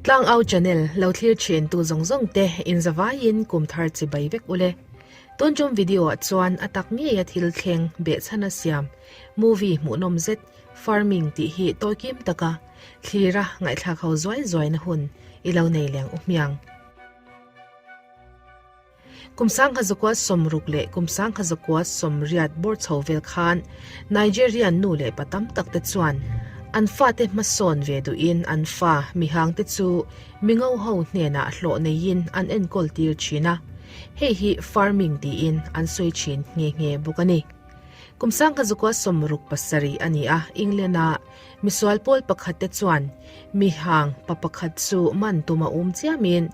Tlangau channel lo thlir thin tu zawng zawng te in zavaiin kum thar chi bai vek ule. Tun tum video ah chuan a tak ngei a thil thleng behchhan a siam movie hmuhnawm zet farming tih hi tawikim taka thlira ngaihthlak ho zuai zuai na hun i lo nei leng u hmiang. Kum sangha zakua 60 leh kum sangha zakua 80 bawr chho vel khan Nigerian nu leh pa tam tak te chuan an fate hmasawn ve duhin an fa mihang te chu mingo ho hnenah hlawh neiin an enkawl tir thin a, hei hi farming tiin an sawi thin nghe nghe bawk a ni. Kum sangha zakua 67 a ni a, England-a misual pawl pakhat te chuan mihang pa pakhat chu man tum a um chiamin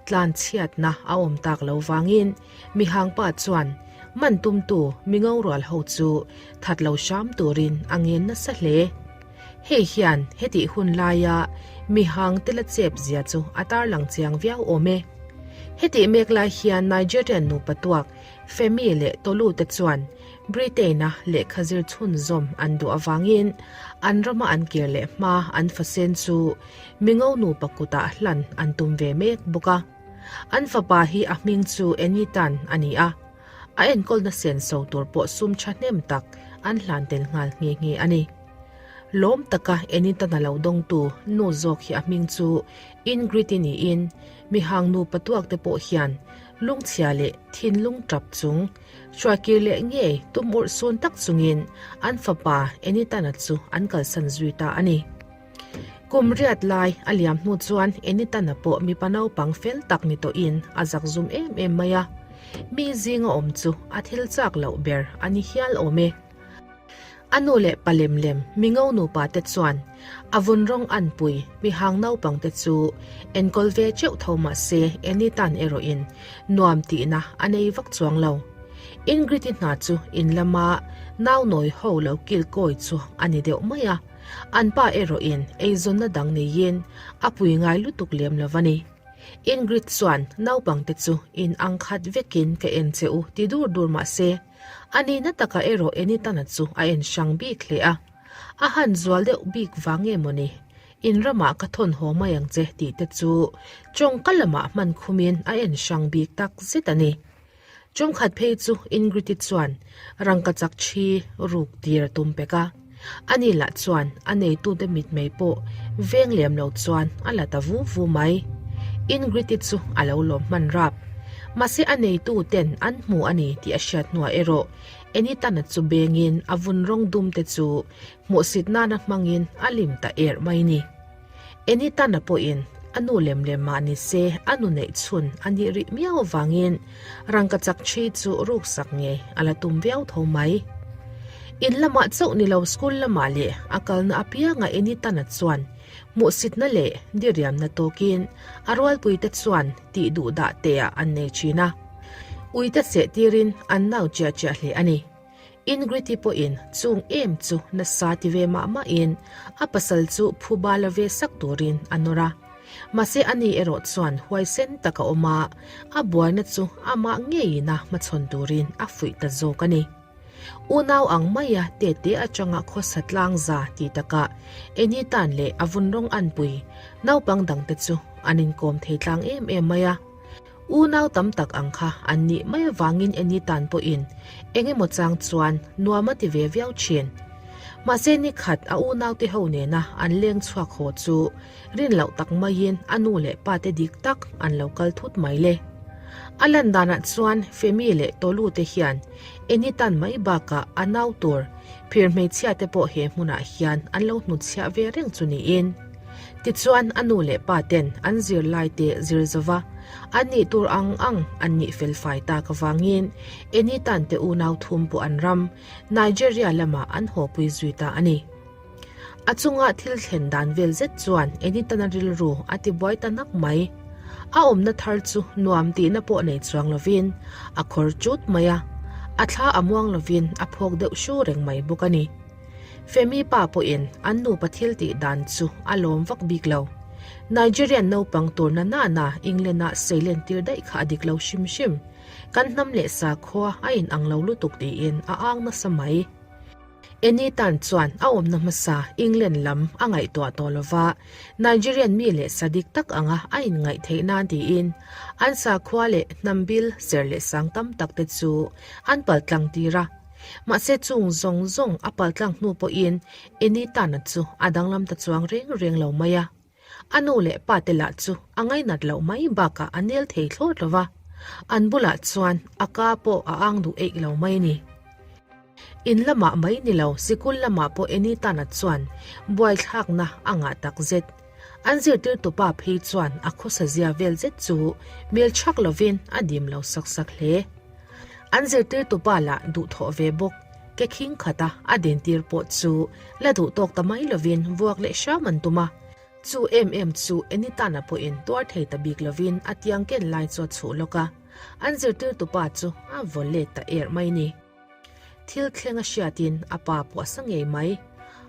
Tlanchhiatna a awm tak lo vangin mihangpa chuan man tumtu mi ngorual ho chu that lo hram turin a ngen nasa hle. Hei hian hetih hun laia mihang te la chep zia chu a tarlang chiang viau awm e. Hetih mek lai hian Nigerian nupa tuak Femi leh Tolu te chuan Britain-a lehkha zir chhunzawm an duh avangin an rama an kir leh hma an fasen chu Mingo nupa kutah hlan an tum ve mek bawk a. An fapa hi a hming chu Enitan a ni a, a enkawlna senso tur pawh sum thahnem tak an hlan tel nghal nghe nghe a ni. Lawm taka Enitana lo dawngtu nu zawk hi a hming chu Ingrid-i niin mihang nupa tuak te pawh hian lungchhia leh thinlung tap chung hruaikir leh ngei tum urh sun tak chungin an fapa Enitana chu an kalsan zui ta a ni. Kum riat lai a liam hnu chuan Enitana pawh mipa naupang fel tak ni tawhin a zak zum em em mai a, mi zinga awm chu a thil chak loh ber a ni hial awm e. A nu leh pa lem lem mi ngo nupa te chuan a vun rawng anpui mi hang naupang te chu enkawl ve teuh tho mah se Enitan erawhin nuam tihna a nei vak chuang lo. Ingrid-i hna chu in lama nau nawi ho lo kil kawi chu a ni deuh mai a. An pa erawhin eizawnna dang neiin a pui ngai lutuk lem lo a ni. Ingrid chuan naupangte chu in ang khat vekin ka en che u ti dur dur mah se, a nihna takah erawh Enitana chu a en hrang bik hle a. A han zual deuh bik vang nge mawni, in ramah ka thawn haw mai ang che tih te chu tawngka lamah hman khumin a en hrang bik tak zet a ni. Chawngkhat phei chu Ingrid-i chuan rangkachak thi ruk tir a tum pek a, ani lah chuan a neitute mitmei pawh veng lem lo chuan a la ta vu vu mai. Ingrid-i chu a lo lawm hman rap. Mahse a neituten an hmu a ni tih a hriat hnuah erawh Enitana chu bengin a vun rawng dum te chu hmuhsit nana hmangin a lim ta erh mai ni. Enitana pawhin a nu lem lem mah ni se a nu neih chhun a nih rih miau avangin rangkachak thi chu ruksak ngei a la tum viau tho mai. In lamah chauh ni lo school lamah leh a kalna apianga Enitana chuan hmuhsitna leh diriamna tawkin a rualpuite chuan tih duh dah teah an nei thin a, uite seh tirin an nau chiah chiah hle a ni. Ingrid-i pawhin chung em chu nasa ti ve mah mahin a pasal chu phuba la ve sak turin a nawr a. Mahse ani erawh chuan huaisen tak a awm a, a buaina chu amah ngeiin a hmachhawn turin a fuih ta zawk a ni. Unau ang maia tete atanga khawsa tlang za ti takah Enitan leh a vun rawng anpui naupang dangte chu an inkawm thei tlang em em mai a. Unau tam tak ang kha an nih mai avangin Enitan pawhin eng emaw chang chuan nuam a ti ve viau thin. Mahse ni khat a unaute ho nena an leng chhuak haw chu rin loh tak maiin a nu leh pa te dik tak an lo kal thut mai le. A lan danah chuan Femi leh Tolu te hian Enitan mai bakah a nau tur phir hmeichhia te pawh he hmunah hian an lo hnutchhiah ve reng chu niin. Tichuan a nu leh pa ten an zirlai te zir zova an nih tur ang ang an nih fel fai tak avangin Enitan te unau thum pawh an ram Nigeria lamah an hawpui zui ta a ni. A chunga thil thlen dan vel zet chuan Enitana rilru a ti buai ta nak mai. A awmna thar chu nuam tihna pawh nei chuang lovin a khawr chut mai a, a thla a muang lovin a phawk deuh hru reng mai bawk a ni. Femi pa pawhin an nupa thil tih dan chu a lawm vak bik lo. Nigerian naupang tur na nana England-ah seilen tir daih kha a dik lo hrim hrim. Kan hnam leh sakhua a inang lo lutuk tiin a ang nasa mai. Eni tan chuan a awmna hmasa England lam a ngaihtuah tawh lova, Nigerian mi leh sa dik tak anga a inngaih theih nan tiin an sakhua leh hnam bil ser leh sang tam tak te chu an paltlang tir a. Mahse chung zawng zawng a paltlang hnu pawhin Eni tana chu a danglam ta chuang reng reng lo mai a. A nu leh pa te lah chu a ngainat loh mai bakah a nel thei thlawt lo va, an bulah chuan a ka pawh a ang duh eih lo mai a ni. In lamah mai ni lo, sikul lamah pawh Enitana chuan buaithlakna a ngah tak zet. An zirtirtupa phei chuan a khawsa zia vel zet chu mel chhak lovin a dim lo sak sak hle. An zirtirtupa lah duhthawh ve bawk, ke khing khata a dintir pawh chu la duhtawk ta mai lovin vuak leh hram an tum a. Chu em em chu Enitana pawhin tuar thei ta bik lovin a tiang ken lai chu a chhuh lawk a, an zirtirtupa chu a vaw let ta erh mai ni. Thil thleng a hriatin a pa pawh a sa ngei mai.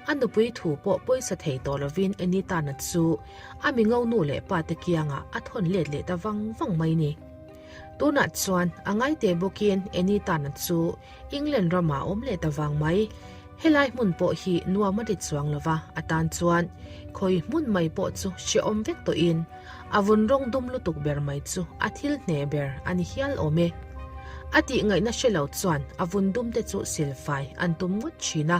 A nupui thu pawh pawisa thei tawh lovin Enitana chu a mi ngo nu leh pa te kiangah a thawn let leh ta vang vang mai ni. Tunah chuan a ngaite bawkin Enitana chu England ramah a awm leh ta vang mai. Helai hmun pawh hi nuam a ti chuang lova, a tan chuan khawi hmun mai pawh chu hrehawm vek tawhin a vun rawng dum lutuk ber mai chu a thil hneh ber a ni hial awm e. A tih ngaihna hre lo chuan a vun dum te chu silfai an tum ngawt thin a.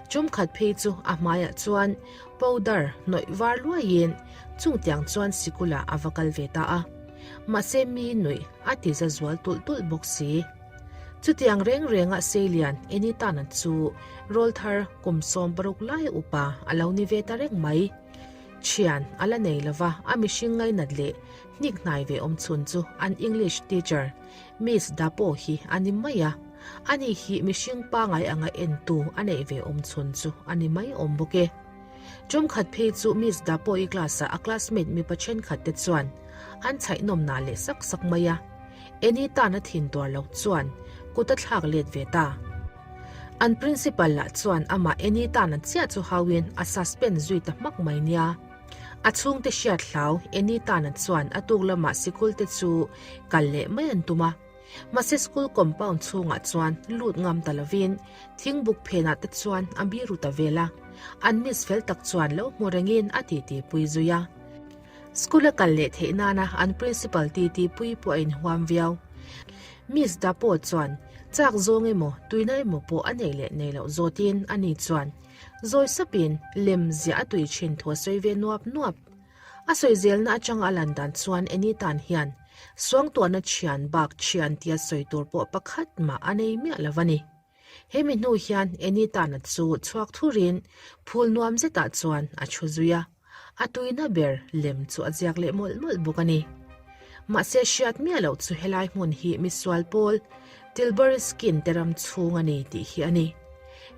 Chum khat phei chu a hmaiah chuan powder hnawih var luaiin chungtiang chuan sikulah a va kal ve ta a. Mahse mi nuih a ti za zual tulh tulh bawk si. Chutiang reng renga Seilian Enitana chu rawlthar kum 60 lai upa a lo ni ve ta reng mai. Thian a la nei lova, a mihring ngainat leh hnik hnai ve awm chhun chu an English teacher Miss Dapo hi a ni mai a. Ani hi mihring pangai anga entu a neih ve awm chhun chu a ni mai awm bawk e. Tumkhat phei chu Miss Dapo-i class-ah a classmate mipa thenkhat te chuan an chhaihnawmnah leh sak sak mai a. Eni tan a thin tuar lo chuan kut a thlak let ve ta. An principal lah chuan amah Eni tan a chiah chu hauin a suspend zui ta hmak mai nia. A chhungte hriat hlau Eni tan a chuan a tuk lamah sikul te chu kal leh mai an tum a. Mahse school compound chhungah chuan lut ngam ta lovin thingbuk phenah te chuan a biru ta vel a. An miss fel tak chuan lo hmu rengin a titi pui zui a. School a kal leh theih nana an principal titi pui pawh a inhuam viau. Miss Dapo chuan chak zawng emaw tuina emaw pawh a nei leh nei loh zawtin ani chuan zawi sapin lem ziah a tui thin thu a sawi ve nuap nuap. A sawi zelna atanga a lan dan chuan Enitan hian suangtuahna thian bak thian tia sawi tur pawh pakhat mah a nei miah lo a ni. Hemi hnu hian Enitana chu chhuak thurin phul nuam zetah chuan a thu zui a, a tuina ber lem chu a ziak leh mawlh mawlh bawk a ni. Mahse hriat miah loh chu helai hmun hi misual pawl Tilbury Skin te ram chhung a ni tih hi a ni.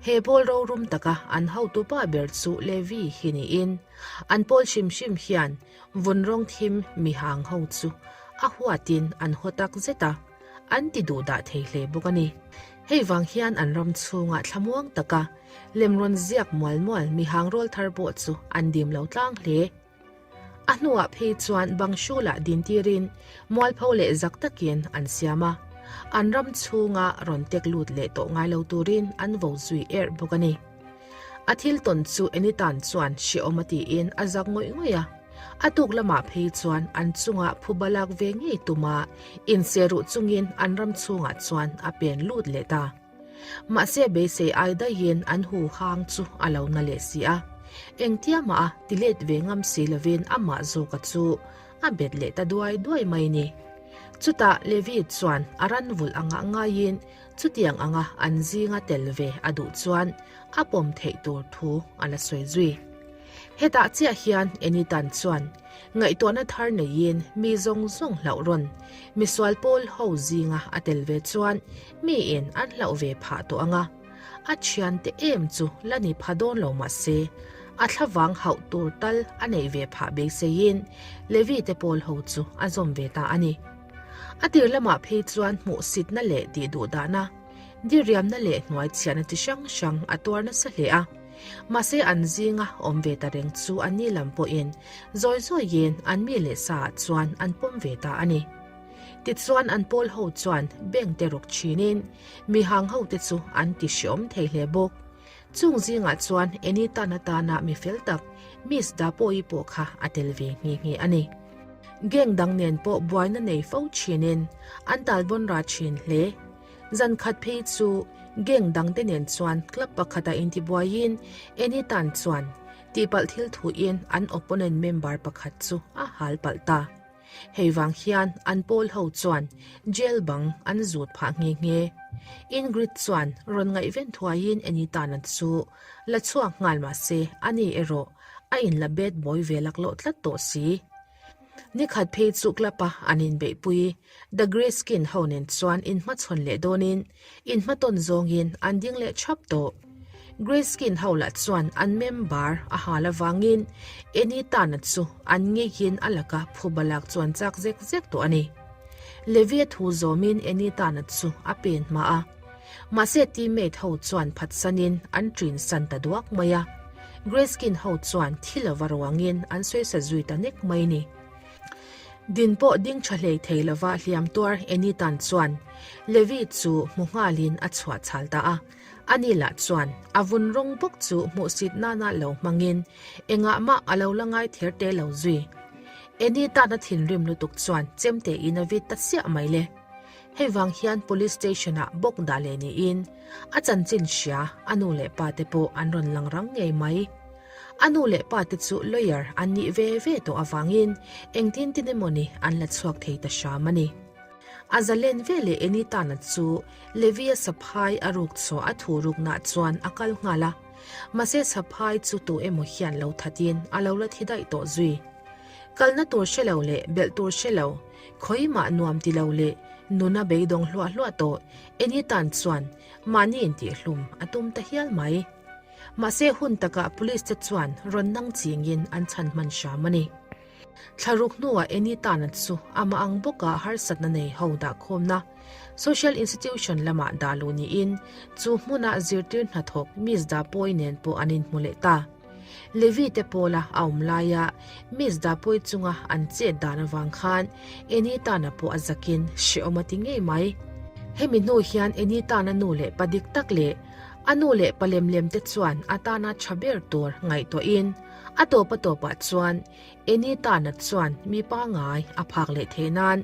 He pawl rorum taka an hotupa ber chu Levi hi niin an pawl hrim hrim hian vun rawng thim mihang ho chu a huatin an haw tak zet a. An ti duh dah thei hle bawk a ni. Hei vang hian an ram chhungah thlamuang taka lem rawn ziak mual mual mihang rawl thar pawh chu an dim lo tlang hle. A hnuah phei chuan bang hrulah dintirin mualpho leh zak takin an siam a, an ram chhunga rawn tek lut leh tawh ngai lo turin an vo zui erh bawk a ni. A thil tawn chu Enitan chuan hrehawm a tiin a zak ngawih ngawih a. A tuk lamah phei chuan an chungah phuba lak ve ngei tuma inseruh chungin an ram chhungah chuan a pen lut leh ta. Mahse beisei ai daihin an hu hang chu a lo na leh si a. Engtia mah a ti let ve ngam si lovin amah zawka chu a bet leh ta duai duai mai ni. Chutah Levi chuan a ran vulh angah ngaiin Chutiang anga an zinga tel ve a duh chuan a pawm theih tur thu a la sawi zui. Hetah chiah hian Enitan chuan ngaihtuahna thar neiin mi zawng zawng hlauh rawn, misual pawl ho zinga a tel ve chuan miin an hlauh ve phah tawh anga a thiante em chu la ni pha dawn lo mah se a thlavang hauh tur tal a neih ve phah beiseiin Levi te pawl ho chu a zawm ve ta a ni. A tir lamah phei chuan hmuhsitna leh tihduhdahna, diriamna leh hnuaichhiahna chi hrang hrang a tuar nasa hle a. Mahse an zinga awm ve ta reng chu an ni lam pawhin zawi zawiin an mi leh saah chuan an pawm ve ta a ni. Tichuan an pawl ho chuan bank te ruk thinin mi hang hote chu an ti hreawm thei hle bawk. Chung zingah chuan Anita na tana mi fel tak Miss Dapawi pawh kha a tel ve nghe nghe a ni. Gang dang nen pawh buaina nei fo thinin an talbawn ra thin hle. Zan khat phei chu gang dangte nen chuan club pakhata intibuaiin Anita'n chuan tihpalh thil thuin an opponent member pakhat chu a hal palh ta. Hei vang hian an pawl ho chuan jail bang an zut phah nghe nghe. Ingrid chuan rawn ngaihven thuaiin Anita'n chu la chhuak nghal mahse ani erawh a inla bad boy ve laklawh tlat tawh si. Nikhat phei chu club a an inbeihpui The Grey Skin ho nen chuan inhmachhawn leh dawnin inhmatawn zawngin an ding leh thap tawh. Grey Skin ho lah chuan an member a hal avangin Annie Tana chu an ngeiin a laka phuba lak chuan chak zek zek tawh a ni. Levy-a thu zawmin Annie Tana chu a pen hma a. Mahse teammate ho chuan phatsanin an ṭin san ta duak mai a. Grey Skin ho chuan thi lova ruangin an sawi sa zui ta nek mai ni. Din pawh ding ṭha hlei thei lova hliam tuar Enitan chuan Levi chu hmu nghalin a chhuah chhal ta a. Ani lah chuan a vun rawng bawk chu hmuhsit nana lo hmangin engah mah a lo la ngai ther te lo zui. Enitan a thinrim lutuk chuan chemte in a vit ta chiah mai le. Hei vang hian Police Station ah bawk dah leh niin a chanchin hria a nu leh pa te pawh an rawn lang rang ngei mai. A nu leh pa te chu lawyer an nih ve ve tawh avangin engtin tin emawni an la chhuak thei ta hram a ni. A zalen ve leh Enitana chu Levia saphai a ruk chhuah a thu ruknah chuan a kal nghal a, mahse saphai chu tu emaw hian lo thatin a lo la thi daih tawh zui. Kalna tur hre lo leh belh tur hre lo, khawimah nuam ti lo leh nuna beidawng hluah hluah tawh Enitan chuan mahni intihhlum a tum ta hial mai. Mahse hun takah police te chuan rawn nang chingin an chhan hman hram a ni. Thlaruk hnuah Enitana chu amah ang bawka harsatna nei ho dahkhawmna social institution lamah dah luh niin chu hmuna zirtir hnathawk Miss Dapawi nen pawh an inhmu leh ta. Levi te pawla a awm laia Miss Dapawi chunga an chet dan avang khan Enitana pawh a zakin hrehawm a ti ngei mai. Hemi hnu hian Enitana nu leh pa dik tak leh A nu leh pa lem lem te chuan a tana tha ber tur ngaihtuahin a tawp a tawpah chuan Eni tana chuan mi pangai a phak leh theih nan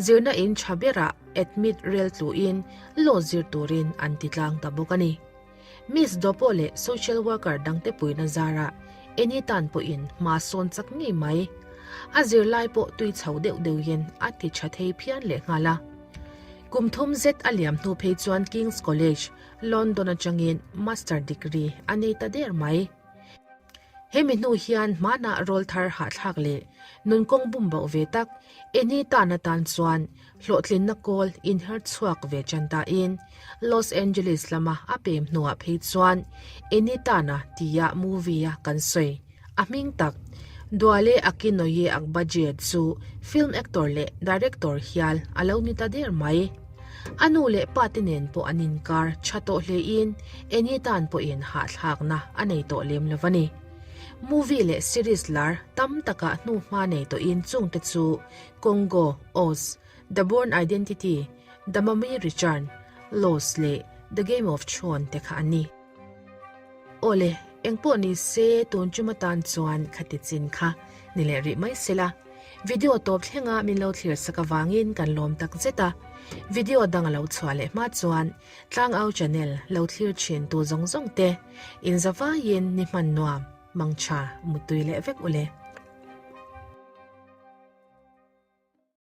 zirna in tha berah admit rel tluin law zir turin an ti tlang ta bawk a ni. Miss Dopo leh social worker dangte puina zarah Eni tan pawhin hma sawn chak ngei mai. A zirlai pawh tui chho deuh deuhin a ti tha thei phian lehnghal a. Kum thum zet a liam hnu phei chuan King's College, London atangin Master degree a nei ta der mai. Hemi hnu hian hmanah rawlthar hahthlak leh nunkawng bum bauh ve tak Eni tan atan chuan hlawhtlinna kawl inher chhuak ve tan tain Los Angeles lama a pem hnuah phei chuan Eni tana tia movie-a kan sawi a hming tak Duale Akinoye Agbaje chu film actor leh director hial a lo ni ta der mai. A nu leh pa te nen pawh an inkar tha tawh hlein Eni tan pawhin hahthlakna a nei tawh lem lo a ni. Movie leh series lar tam takah hnuhma nei tawhin chungte chu Congo, Oz, The Bourne Identity, The Mummy Return, Lost leh The Game of Thrones te kha an ni. Awle, engpawh ni se tun tum atan chuan khati chin kha ni leh rih mai sela. Video tawp thlenga min lo thlir sak avangin kan lawm tak zet a. Video dang a lo chhuah leh hma chuan Tlangau channel lo thlir thin tu zawng zawng te inzavaiin ni hman nuam, mangtha, muttui leh vek ule.